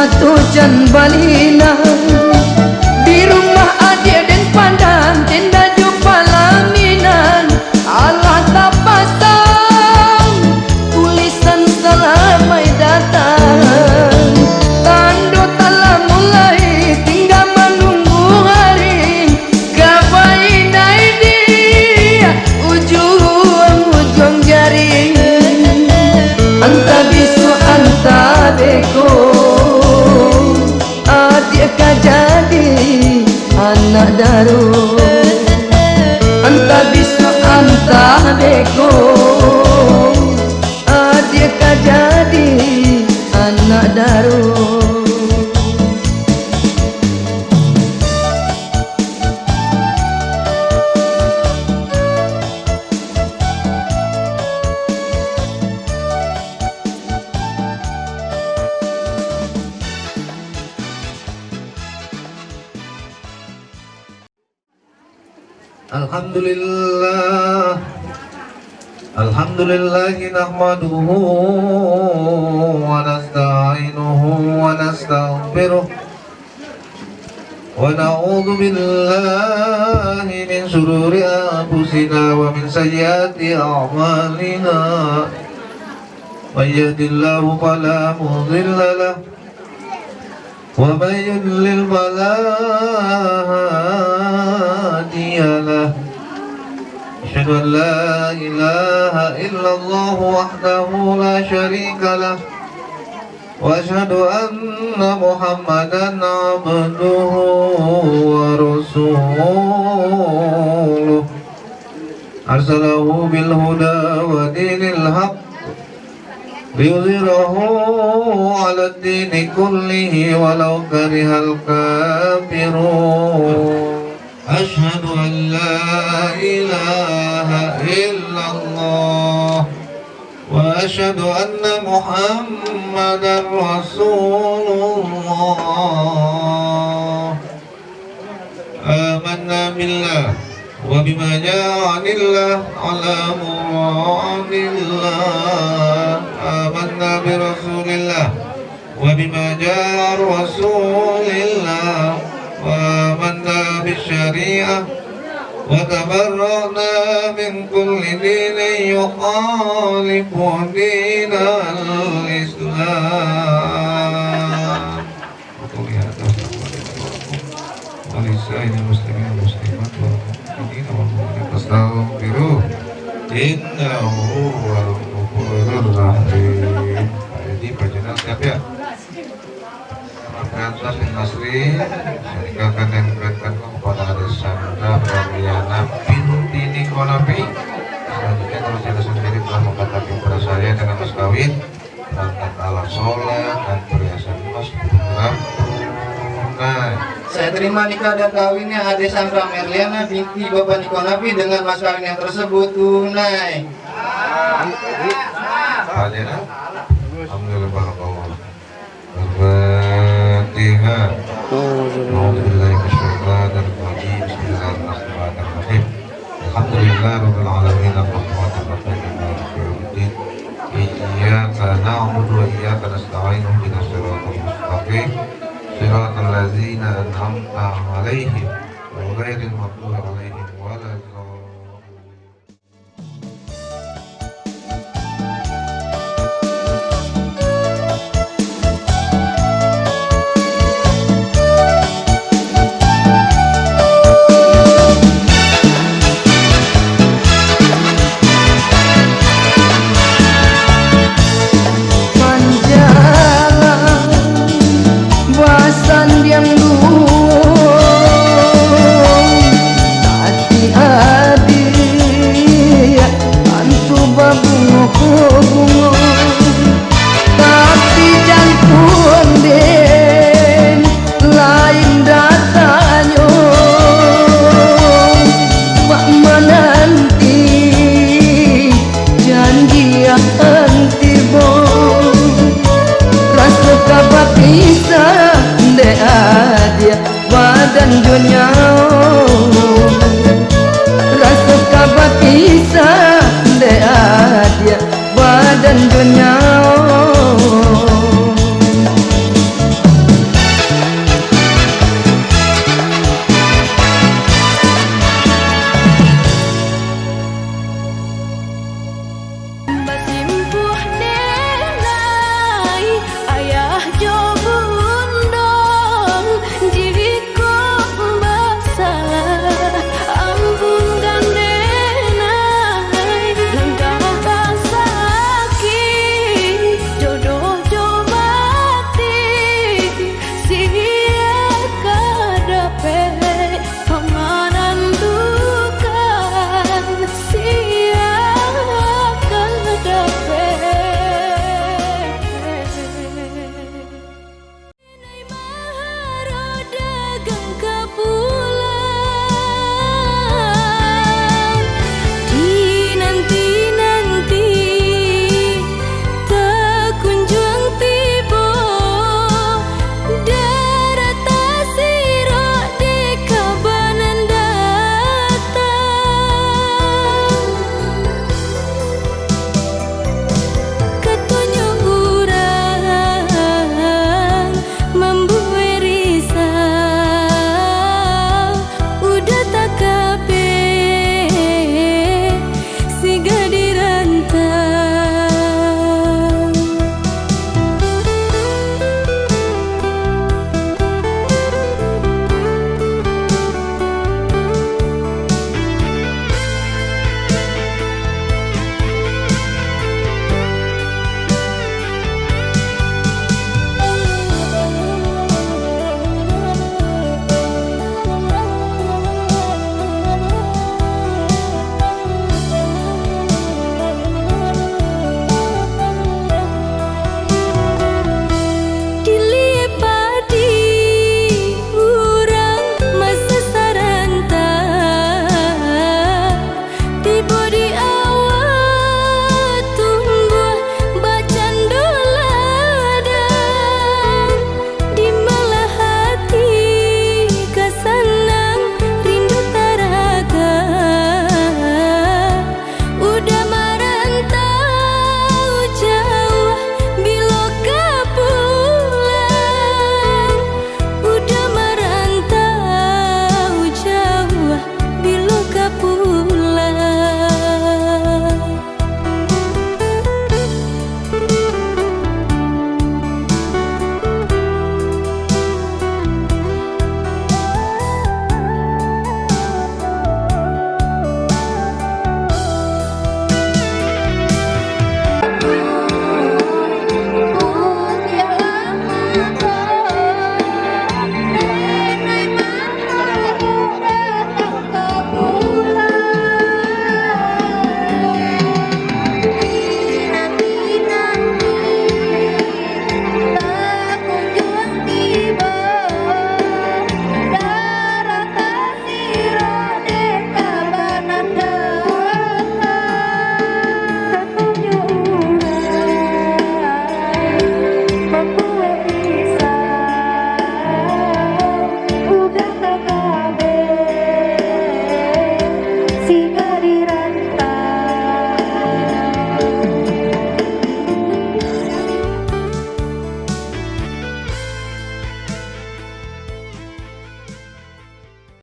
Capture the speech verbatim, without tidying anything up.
Tujan balina, di rumah adiak den pandang, tenda jo palaminan, alah tapasang tulisan salamaik datang. Tando talah mulai, tingga manunggu hari, ka bainai di ujuang-ujuang jari. Antah bisuak, antah beko, adiak ka jadi anak daro. Antah bisuak, antah beko, adiak ka jadi anak daro. Alhamdulillah. Alhamdulillahi nahmaduhu wa nasta'inuhu wa nastaghfiruh. Wa na'udzu billahi min syururi anfusina wa min sayyiati a'malina. May yahdihillahu fala mudhillalah. ومن يضلل فلا هادي له. أشهد أن لا إله إلا الله وحده لا شريك له. وأشهد أن محمدا عبده ورسوله. أرسله بالهدى ودين الحق ليظهره على الدين كله ولو كره الكافرون. أشهد أن لا إله إلا الله وأشهد أن محمدا رسول الله. آمنا بالله وبما جاء عن الله على مراد الله. آمنا برسول الله وبما جاء عن رسول الله. وآمنا بالشريعة وتبرأنا من كل دين يخالف دين الإسلام. Wa qul ya Tuhan, wa lisainil muslimin wal muslimat wal mu'minin wal mu'minat. Astaghfiruh. Innahu huwal ghafurur rahim. Jadi, Pak Jenderal siap, ya? Maafkan Taslim Nasri, saya tinggalkan dan diperkenalkan kepada Ade Sandra Berliana binti Niko Nabi. Selanjutnya, kalau saya sendiri telah mengatakan kepada saya dengan mas kawin, perangkat alat sholat dan perhiasan emas pun tunai. Saya terima nikah dan kawinnya Ade Sandra Merliana binti Bapak Niko Nabi dengan mas kawin yang tersebut tunai. Pak Jenderal, alhamdulillah, barakallah. Al-Fatihah. A'udzubillahi minasyaitonirrajim. Bismillahirrahmanirrahim. Alhamdulillahirabbil alamin, arrahmanirrahim, maliki yaumiddin. Iyyaka na'budu wa iyyaka nasta'in. Ihdinas siratal mustaqim. Siratal ladzina an'amta 'alaihim, ghairil maghdubi 'alaihim